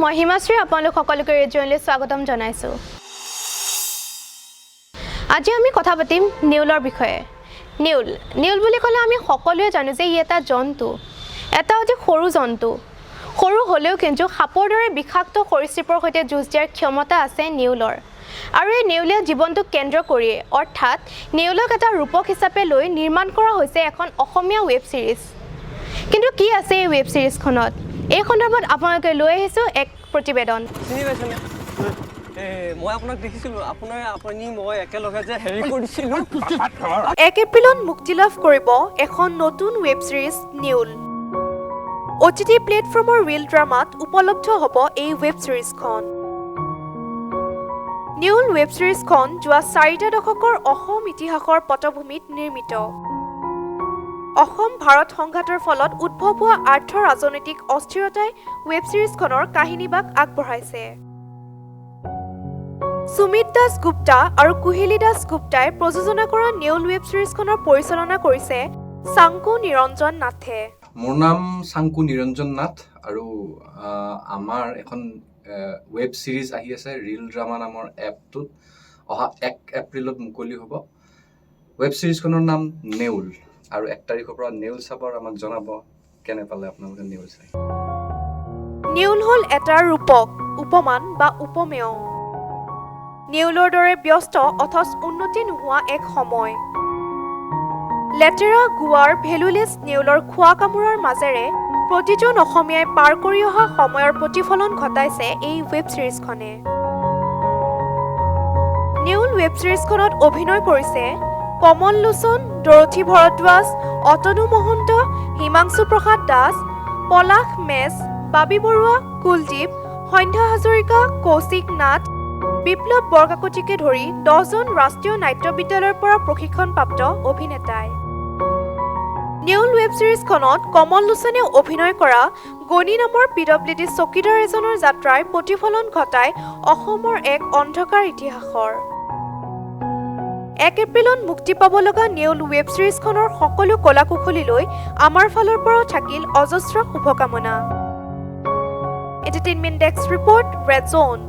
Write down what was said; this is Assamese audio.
মই হিমাশ্ৰী, আপোনালোক সকলোকে ৰেডিঅ'লৈ স্বাগতম জনাইছোঁ। আজি আমি কথা পাতিম নেউলৰ বিষয়ে। নেউল, নেউল বুলি ক'লে আমি সকলোৱে জানো যে ই এটা জন্তু, এটা অতি সৰু জন্তু। সৰু হ'লেও কিন্তু সাপৰ দৰে বিষাক্ত সৰীসৃপৰ সৈতে যুঁজ দিয়াৰ ক্ষমতা আছে নেউলৰ। আৰু এই নেউলীয়া জীৱনটোক কেন্দ্ৰ কৰিয়ে, অৰ্থাৎ নেউলক এটা ৰূপক হিচাপে লৈ নিৰ্মাণ কৰা হৈছে এখন অসমীয়া ৱেব ছিৰিজ। কিন্তু কি আছে এই ৱেব ছিৰিজখনত, এই সন্দৰ্ভত আপোনালোকে লৈ আহিছোঁ এক প্ৰতিবেদন। চিনি পাইছেনে? মই আপোনাক দেখিছিলোঁ, আপুনি মই একেলগে যে হেৰি কৰিছিলোঁ। 1 এপ্ৰিলত মুক্তি লাভ কৰিব এখন নতুন ৱেব ছিৰিজ নেউল। অ'টিটি প্লেটফৰ্মৰ ৰিল ড্ৰামাত উপলব্ধ হ'ব এই ৱেব ছিৰিজখন। নেউল ৱেব ছিৰিজখন যোৱা 4টা দশকৰ অসম ইতিহাসৰ পটভূমিত নিৰ্মিত। অসম ভাৰত সংঘাতৰ ফলত উদ্ভৱ হোৱা আৰ্থ ৰাজনৈতিক অস্থিৰতাই ৱেব ছিৰিজখনৰ কাহিনীভাগ আগবঢ়াইছে। সুমিত দাস গুপ্তা আৰু কুহেলি দাস গুপ্তাই প্ৰযোজনা কৰা নেউল ৱেব ছিৰিজখনৰ পৰিচালনা কৰিছে চাংকু নিৰঞ্জন নাথে। মোৰ নাম চাংকু নিৰঞ্জন নাথ আৰু আমাৰ এখন ৱেব ছিৰিজ আহি আছে ৰিল ড্ৰামা নামৰ এপটোত। অহা 1 এপ্ৰিলত মুকলি হ'ব। ৱেব ছিৰিজখনৰ নাম নেউল আৰু 1 তাৰিখৰ পৰা নেউল চাব আৰু আমাক জনাব কেনে পালে আপোনালোকে নেউল চাই। নেউল হ'ল এটা ৰূপক, উপমান বা উপমেয়। নেউলৰ দৰে ব্যস্ত অথচ উন্নতি নোহোৱা এক সময়। লেতেৰা গোৱাৰ ভেলুলেছ নেউলৰ খোৱা কামোৰাৰ মাজেৰে প্ৰতিজন অসমীয়াই পাৰ কৰি অহা সময়ৰ প্ৰতিফলন ঘটাইছে এই ৱেব ছিৰিজখনে। নেউল ৱেব ছিৰিজখনত অভিনয় কৰিছে কমল লোচন, ডৰথী ভৰদ্বাজ, অতনু মহন্ত, হিমাংশু প্ৰসাদ দাস, পলাশ মেচ, বাবী বৰুৱা, কুলদীপ, সন্ধ্যা হাজৰিকা, কৌশিক নাথ, বিপ্লৱ বৰকাকতিকে ধৰি 10জন ৰাষ্ট্ৰীয় নাট্য বিদ্যালয়ৰ পৰা প্ৰশিক্ষণপ্ৰাপ্ত অভিনেতাই। নেউল ৱেব ছিৰিজখনত কমল লোচনে অভিনয় কৰা গণি নামৰ পিডব্লিউডি চকীদাৰ এজনৰ যাত্ৰাই প্ৰতিফলন ঘটাই অসমৰ এক অন্ধকাৰ ইতিহাসৰ। 1 এপ্ৰিলত মুক্তি পাব লগা নেউল ৱেব ছিৰিজখনৰ সকলো কলা কুশলীলৈ আমাৰ ফালৰ পৰাও থাকিল অজস্ৰ শুভকামনা। Entertainment desk report, Red Zone.